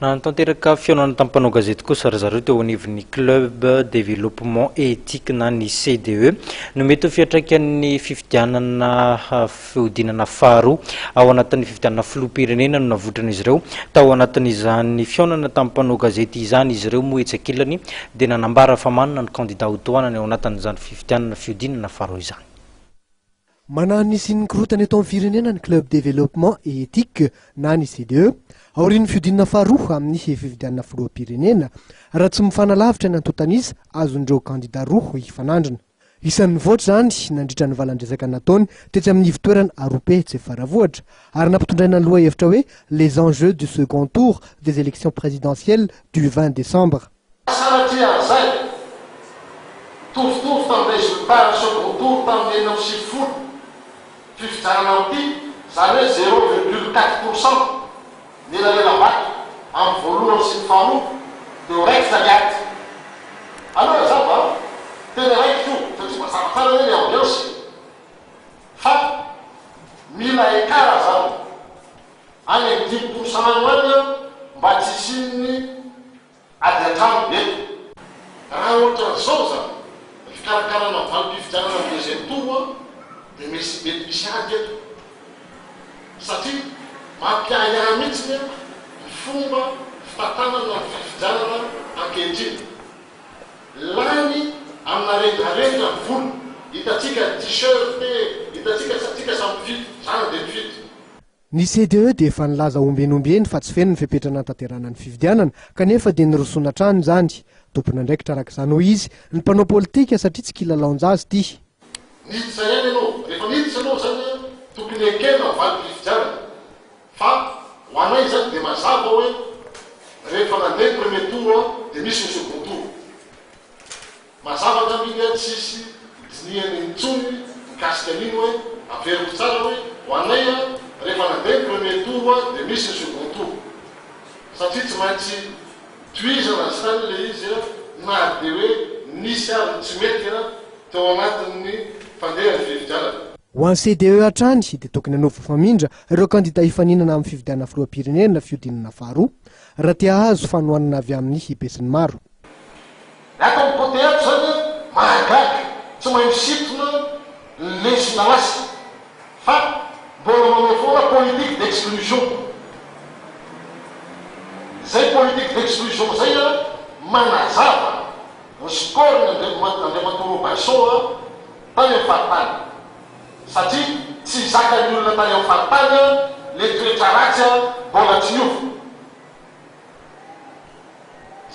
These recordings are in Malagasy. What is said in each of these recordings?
Nanatanteraka fihaonana tamin'ny mpanao gazety kosa ry zareo teo anivon'ny Club Développement Ethique na ny CDE. No mety ho fiantraikan'ny fifidianana fihodinana faharoa ao anatin'ny fifidianana filoham-pirenena no navotran'izy ireo. Tao anatin'izany fihaonana tamin'ny mpanao gazety izany izy ireo moa etsy ankilany dia nanambara fa manana ny kandida hotohanany ao anatin'izany fifidianana fihodinana faharoa izany. Manahy ny hisian'ny korontana eto amin'ny firenena ny Club Développement et Ethique na ny CDE, aorian'ny fihodinana faharoa amin'ny fifidianana filoham-pirenena, raha tsy mifanalavitra ny antontan'isa azon'ireo kandida roa hifanandrina. Isan'ny nivoatra izany nandritra ny valan-dresaka nataony tetsy amin'ny ivon-toerana Arrupe etsy Faravohitra, ary nampitondraina ny lohahevitra hoe Les enjeux du second tour des élections présidentielles du 20 décembre. Sanatria an'izay, mitovitovy tamin'ny résultat ny second tour tamin'ny 96 fifidianana amin'ity, izany hoe zéro virgule quatre pour cent ny elanelam-bato amin'ny voalohany sy ny faharoa, dia ho raikitra ny ady. Aleo hazava an! Tena raikitra io, satria mazava tsara anie ny ambiance e! Fa mila écart zany, any amin'ny 5% any ho any an, mba tsy hisian'ny Ady an-trano eto. Raha ohatran'izao zany ny fikarakarana ny valim-pifidianana ny deuxième tour dia mesy mety misy ady eto satria mampiahiahy mihitsiny ny fomba fitantanana ny fifidianana ankehitriny. Lany amina rendrarendra ny vola, hitantsika ny t-shirt e, hitantsika tsika samy mpifidy, za nandeha nifidy. Ny CDE dia efa nilaza ombieny ombieny fa tsy feno ny fepetra nanatanterahana ny fifidianana, kanefa dia nirosoana hatrany izany. Tompon'andraikitra araka izany hoy izy ny mpanao politika satria tsy kilalaon-jaza ity. Niditra ihany ianao, rehefa niditra ianao izany an, tokony ekena ny valim-pifidianana. Fa ho anay izany dia mazava hoe rehefa nandeha ny premier tour dia misy ny second tour. Mazava angamba iny an, tsisy dinihana intsony mikasika an'iny hoe, averiko tsara hoe, ho anay an, rehefa nandeha ny premier tour an, dia misy ny second tour. Satria tsy maintsy tohizana zany le izy an, na dia hoe nisy ary ny tsy mety an, teo anatin'ny fandehan'ny fifidianana. Ho an'ny CDE hatrany dia tokony hanova famindra ireo kandida hifaninana amin'ny fifidianana filoham-pirenena fihodinana faharoa raha te hahazo fanohanana avy amin'ny besinimaro. Ny ato amin'ny côté ato zany an, mahagaga, tsy mahay misintona ny lesona lasa fa mbola manao foana politique d'exclusion. Zay politique d'exclusion zay an, manazava ny score ny Andriamatoa Robinson an, tany amin'ny faritany. Satria tsy zakan'ny olona tany amin'ny faritany an, le toetra ratsy an, mbola tsy niova.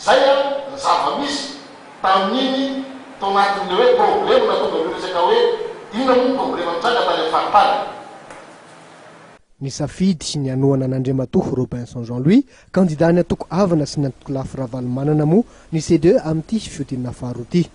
Zay an ny zava-misy tamin'iny tao anatin'ilay hoe problème nahatonga an'io resaka hoe inona moa ny problème nitranga tany amin'ny faritany. Nisafidy ny hanohana an'Andriamatoa Robinson Jean Louis, kandidan'ny antoko Avana sy ny antokolafy Ravalomanana moa ny CDE amin'ity fihodinana faharoa ity.